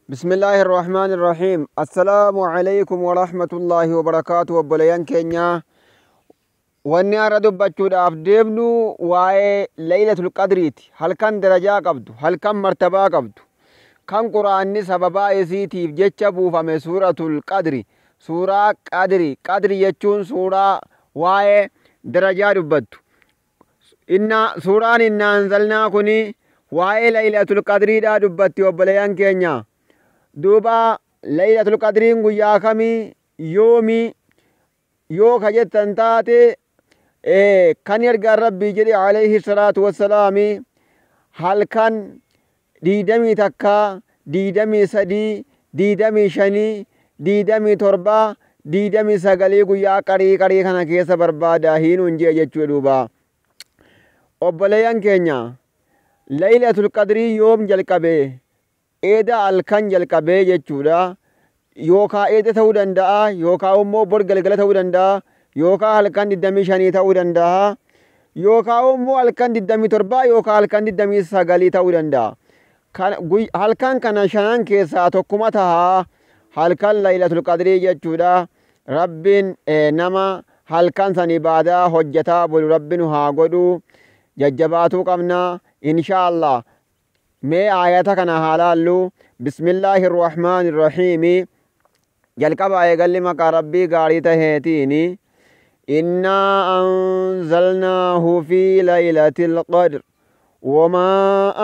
بسم الله الرحمن الرحيم. السلام عليكم ورحمة الله وبركاته. Obboleeyyan keenya, wanni har'a dubbachuudhaaf deemnu waa'ee Laylatul Qadriiti. Halkan darajaa qabdu, halkan martabaa qabdu. Kan Quraanni sababaa isiitiif jecha buufame, Suuratul Qadri. Suuraa Qadri. Qadri jechuun suuraa waa'ee darajaa dubbattu. Inna suuraan "Inna anzalnaa" kuni waa'ee Laylatul Qadriidhaa dubbatti, obboleeyyan keenya. Duuba Laylatul Qadriin guyyaa kamii, yoomii yoo ka jettan taate, kan ergaan Rabbii jedhe alayhi salaatu wassalaami halkan 21, 23, 25, 27, 29, guyyaa qarii qarii kana keessa barbaada hiinuun jee jechuu. Duuba obboleeyyan keenya, Laylatul Qadrii yoom jalqabe? Eeda halkan jalqabee jechuudha. Yookaa eeda ta'uu danda'a, yookaa immoo bor galgala ta'uu danda'a, yookaa halkan 25 ta'uu danda'a, yookaa immoo halkan 27 yookaa halkan 29 ta'uu danda'a. Halkan kana shanan keessaa tokkuma tahaa halkan Laylatul Qadrii jechuudha. Rabbiin nama halkan san ibaadaa hojjetaa bulu Rabbi nu haa godhu. Jajjabaatuu qabna insha Allah. Mee aayata kana haa laallu. Bismillaahi irrahmaani irrahiimi. Jalqaba eegalli maqaa Rabbii gaarii taheetiini. "Innaa anzalnaahu fi laylatil qadr. وما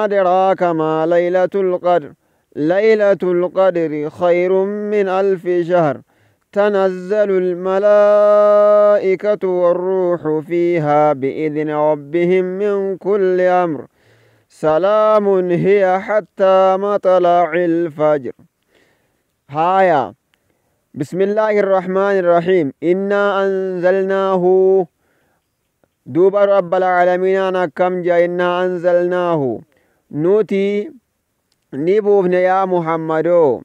أدراك ما ليلة القدر. ليلة القدر خير من ألف شهر. تنزل الملائكة والروح فيها بإذن ربهم من كل أمر. سلام هي حتى مطلع الفجر." هايا، بسم الله الرحمن الرحيم. إنا أنزلناه. دوبا رب العالمين أنا كم جا "إنا أنزلناه"، nuti ni buufne yaa Muhammadoo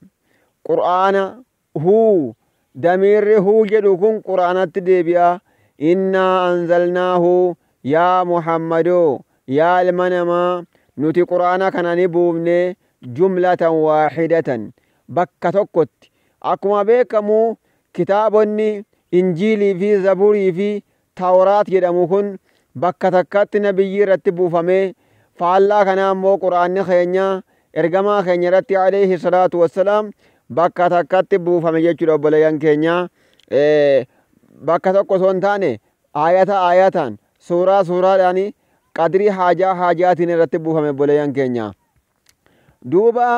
Qur'aana. Huu damiirri "hu" jedhu kun Qur'aanatti deebi'a. "إنا أنزلناه"، yaa Muhammadoo, yaa ilma namaa, nuti Qur'aana kana ni buufne جملة واحدة, bakka tokkotti. Akkuma beekamu kitaabonni Injiilii fi Zaburii fi Tawraat jedhamu kun bakka takkatti nabiyyi irratti buufame. Faallaa kanaa immoo Qur'aanni keenya ergamaa keenya irratti alayhi salaatu wassalaam bakka takkatti buufame jechuudha, obboleeyyan keenya. Bakka tokko osoo hin taane aayata aayataan, suuraa suuraadhaan, qadrii haajaa haajaatiin irratti buufame, obboleeyyan keenya. Duuba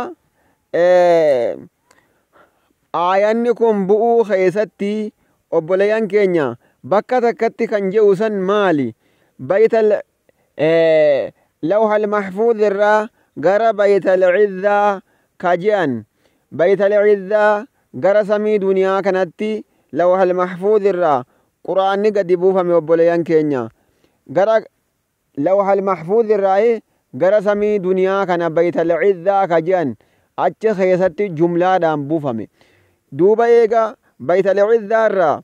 aayanni kun bu'uu keessatti, obboleeyyan keenya, bakka takkatti kan jedhu san maali? Baytal lawhal mahfuuz irraa gara Baytal Izzaa ka je'an, Baytal Izzaa gara samii duniyaa kanatti lawhal mahfuuz irraa Quraanni gadi buufame, obboleeyyan keenya. Gara lawhal mahfuuz irraa gara samii duniyaa kana Baytal Izzaa ka je'an achi keessatti jumlaadhaan buufame. Duuba eega Baytal Izzaa irraa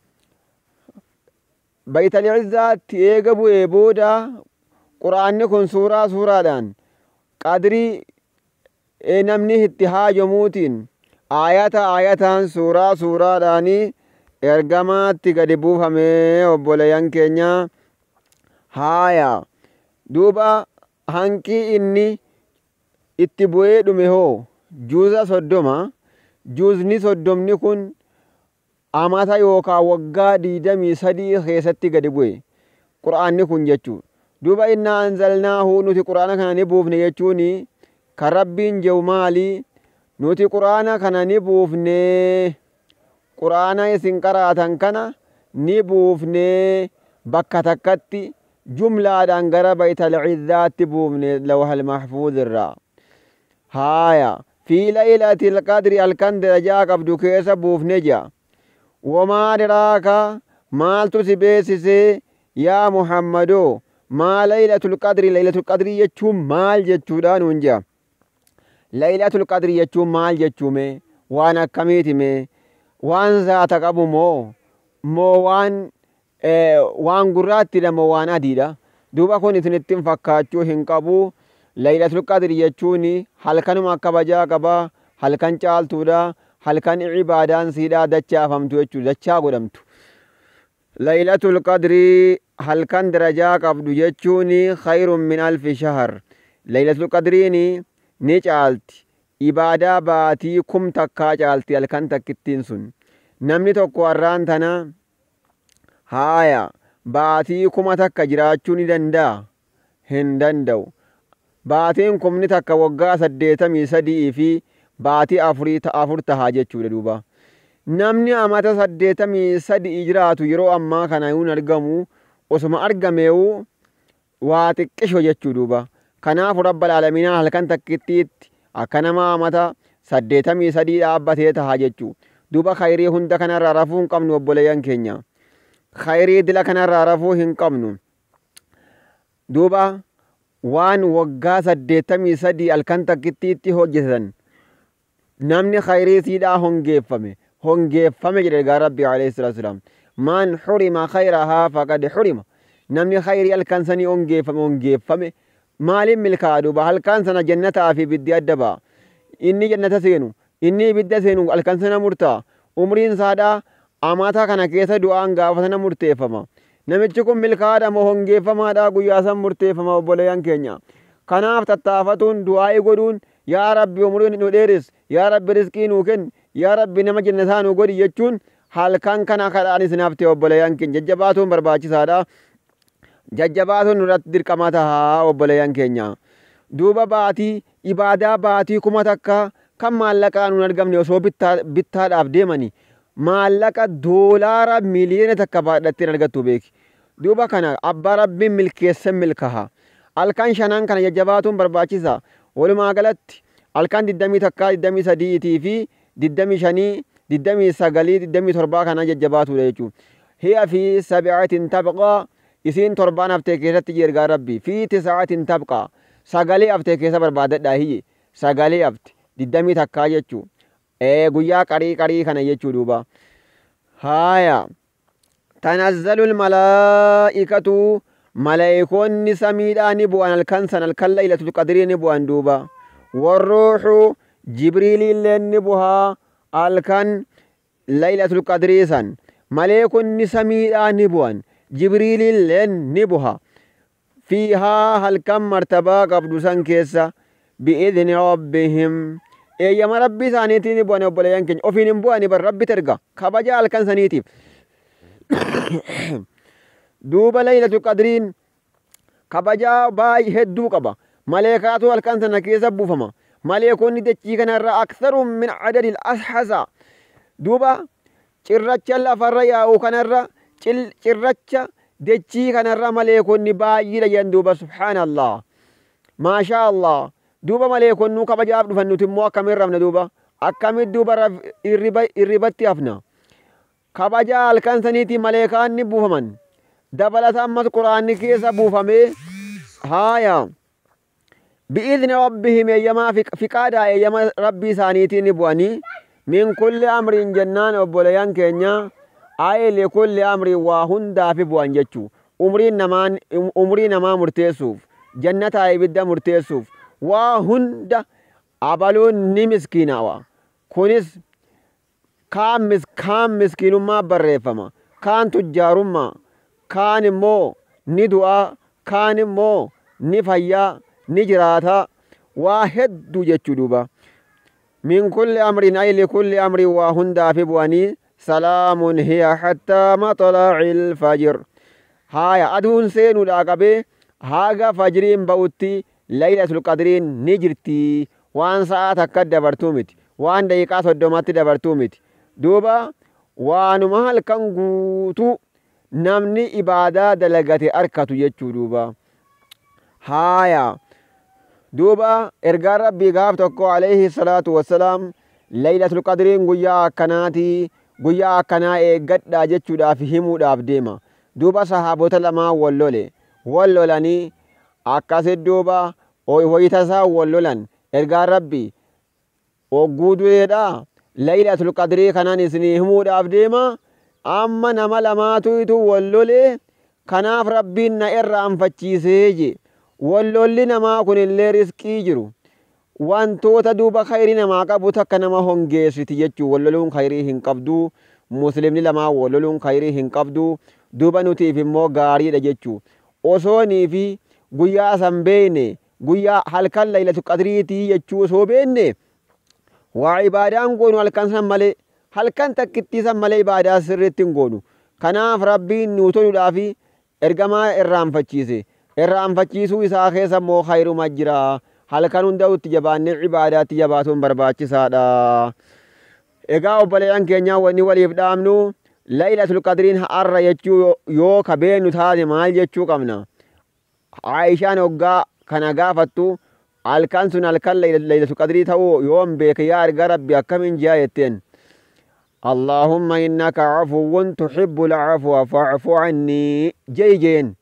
Baytal Izzaatti eega bu'ee booda, Quraanni kun suuraa suuraadhaan, qadrii namni itti haajomuutiin, aayata aayataan, suuraa suuraadhaanii ergamaatti gadi buufame, obboleeyyan keenya. Haaya, duuba hanqii inni itti bu'ee dhume hoo juuza 30. Juuzni 30ni kun amata yookaan waggaa 23 keessatti gadi bu'e Qur'aanni kun jechuudha. Duuba "إنا أنزلناه", nuti Qur'aana kana ni buufne jechuun kan Rabbiin jedhu maali? Nuti Qur'aana kana ni buufne, Qur'aana isin qaraatan kana ni buufne, bakka takkatti jumlaadhaan gara Baytal Izzaatti buufne lawhal mahfuuz irraa. Haaya, "في ليلة القدر", halkan darajaa qabdu keessa buufne jea. "وما أدراك", maaltu si beeksise yaa Muhammadoo, "ما ليلة القدر", Laylatul Qadrii jechuun maal jechuudha nuun jea. Laylatul Qadrii jechuun maal jechuume? Waan akkamiiti mee? Waan zaata qabu moo waan gurraattidha moo waan adiidha? Duuba kun isinitti fakkaachuu hin qabu. Laylatul Qadrii jechuun halkanuma kabajaa qaba. Halkan caaltuudha. Halkan ibaadaan siidhaa dachaafamtu jechuudha. Dachaa godhamtu. Laylatul Qadrii halkan darajaa qabdu jechuun khayrun min alfi shahr. Laylatul Qadriin ni caalti. Ibaadaa baatii kum takkaa caalti halkan takkittiin sun. Namni tokko har'aan tana haaya baatii 1000 jiraachuu ni danda'a? Hin danda'u. Baatiin kumni takka waggaa 83 fi baatii 4 tahaa jechuudha duuba. Namni amata 83 jiraatu yeroo ammaa kana hin argamu, osuma argameewu waa xiqqisho jechuu duuba. Kanaaf Rabbal Aalamiinaa halkan takkittiitti akka nama amata 83 dhaabbatee tahaa jechuu. Duuba khayrii hunda kanarraa rafuu hin qabnu obboleeyyan keenya. Khayrii dila kanarraa rafuu hin qabnu. Duuba waan waggaa 83 halkan takkittiitti hojjetan namni khayrii siidhaa hongeeffame. Hongeeffame jedhe ergaa Rabbii alayhi salaatu wasalaam. Man hurima khayrahaa faqad hurima. Namni khayrii halkan sanii hongeeffame hongeeffame. Maaliin milkaa'a duuba? Halkan sana jannataa fi ibiddi adda ba'a. Inni jannata seenu, inni ibidda seenu halkan sana murtaa'a. Umriin isaadhaa amata kana keessa du'aan gaafa sana murteeffama. Namichi kun milkaa'aadha moo hongeeffamaadha guyyaa san murteeffama obboleeyyan keenya. Kanaaf tattaafatuun du'aa'ii godhuun yaa Rabbi umrii nu dheeris, yaa Rabbi rizqii nuu kenni, yaa Rabbi nama jannataa nu godhi jechuun halkan kana kadhaan isinaaf ta'e obboleeyyan keenya. Jajjabaatuun barbaachisaadha. Jajjabaatuun nurratti dirqama tahaa obboleeyyan keenya. Duuba baatii ibaadaa baatii 1000 kan maallaqaan nun argamne osoo bittaadhaaf deemani maallaqa doolaara miliyoona 1 baadhattee argattu beeki. Duuba kana abbaa Rabbiin milkeesse milkaha. Halkan shanan kana jajjabaatuun barbaachisa. Walumaa galatti halkan 21, 23 fi 25, 29, 27 kana jajjabaatuudha jechuudha. Hiya fi sab'atin tabqaa isiin torbaan haftee keessatti ergaa Rabbii fi tis'atin tabqaa sagalee haftee keessa barbaadadhaa hiyye sagalee hafte 21 jechuu. Guyyaa qarii qarii kana jechuu duuba. Haaya tanazzalul malaa'ikatu malaayikoonni samiidhaa ni bu'an halkan san halkan Laylatul Qadrii ni bu'an duuba. Warruuxu Jibriilillee ni bu'aa halkan Laylatul Qadrii san. Maleekonni samiidhaa ni bu'an. Jibriilillee ni bu'a. Fiihaa halkan martabaa qabdu san keessa bi'idhni rabbihim. Eeyyama Rabbii isaaniitiin ni bu'an obboleeyyan keenya. Ofiin hin bu'ani bar Rabbi erga. Kabaja halkan saniitiif. Duuba Laylatul Qadriin kabajaa baay'ee hedduu qaba. Maleekaatu halkan sana keessa buufama. Maleekonni dachii kanarra aktharu min adadil ashasa. Duuba cirracha lafarra yaa'u kanarra cirracha dachii kanarra maleekonni baay'eedha jedhan duuba subhaanallah. Maashaa Allah. Duuba maleekonnuu kabajaaf dhufan nuti immoo akkamiin rafna duuba? Akkamitti duuba irribatti hafna? Kabajaa halkan saniitiin maleekaan ni buufaman. Dabalata ammas Quraanni keessa buufamee haaya. Bi'iidni rabbihim eeyyamaa fiqaadaa eeyyama Rabbii isaaniitiin ni bu'anii min kulli amriin jennaan obboleeyyan keenya ay li kulli amriin waa hundaafi bu'an jechuu. Umrii namaa murteessuuf, jannataa ibidda murteessuuf waa hunda abaluun ni miskiinaawa. Kunis kaan miskiinummaa barreeffama, kaan tujjaarummaa, kaan immoo ni du'aa, kaan immoo ni fayyaa, ni jiraata, waa hedduu jechuu duuba. Min kulli amriin ay li kulli amriin waa hundaafi bu'anii salaamun hiya hattaa maxla'il fajr. Haaya aduun seenuudhaa qabee haga fajriin ba'utti Laylatul Qadriin ni jirti. Waan sa'a takka dabartuu miti. Waan daqiiqaa 30tti dabartuu miti. Duuba waanuma halkan guutuu namni ibaadaa dalagate arkatu jechuu duuba. Haaya duuba ergaan Rabbii gaaf tokko alayhi salaatu wassalaam Laylatul Qadriin guyyaa akkanaati guyyaa akkanaa eeggadhaa jechuudhaaf himuudhaaf deema. Duuba sahaabota lamaa wal lole. Wal lolanii akkasit duuba wayitasaa wal lolan. Ergaan Rabbii ogguu dureedhaa Laylatul Qadrii kanaan isinii himuudhaaf deema. Amma nama lamaatu itu wal lole kanaaf Rabbiin na irraanfachiisee je. Wal lolli namaa kunillee riskii jiru. Wantoota duuba khayrii namaa qabu takka nama hongeessiti jechuu. Wal loluun khayrii hin qabdu. Muslimni lamaa wal loluun khayrii hin qabdu. Duuba nutiif immoo gaariidha jechuu. Osoonii fi guyyaa san beeyne, guyyaa halkan Laylatul Qadriitii jechuu osoo beekne, waa ibaadaan goonu halkan san malee, halkan takkittii san malee ibaadaa sirriitti hin goonu. Kanaaf Rabbiin nuu toluudhaafi ergamaa irraanfachiise. Irraanfachiisuu isaa keessa immoo khayruma jira. Halkan hunda itti jabaannee ibaadaatti jabaatuun barbaachisaadha. Egaa obboleeyyan keenya, wanni waliif dhaamnu, Laylatul Qadriin har'a jechuu yoo ka beennu taate maal jechuu qabna? Aayishaan hoggaa kana gaafattu, halkan sun halkan Laylatul Qadrii ta'uu yoon beeke, yaa ergaa Rabbi, akkamiin ji'a jetteen. اللهم إنك عفو تحب العفو فاعف عني jei jeen.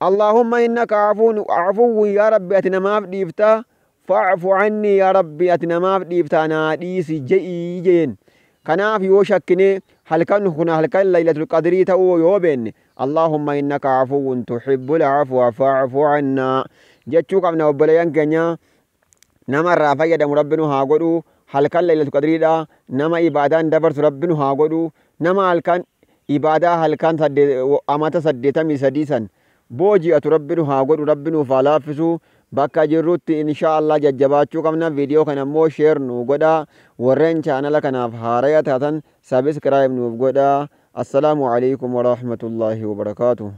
اللهم إنك عفو، عفو yaa Rabbi ati namaaf dhiifta، فاعف عني yaa Rabbi ati namaaf dhiifta naa dhiisi je'ii jeen. Kanaaf yoo shakkine, halkan kun halkan Laylatul Qadrii ta'uu yoo beenne, اللهم إنك عفو تحب العفو فاعف عنا jechuu qabna. Obboleeyyan keenya, nama irraa fayyadamu Rabbi nu haa godhu. Halkan Laylatul Qadriidha nama ibaadaan dabarsu Rabbi nu haa godhu. Nama halkan ibaadaa halkan amata 83 san booji'atu Rabbi nu haa godhu. Rabbi nuuf haa laaffisu. Bakka jirrutti insha Allah jajjabaachuu qabna. Viidiyoo kana immoo share nu godha. Warreen chaanala kanaaf haaraya taatan subscribe nuuf godha. السلام عليكم ورحمة الله وبركاته.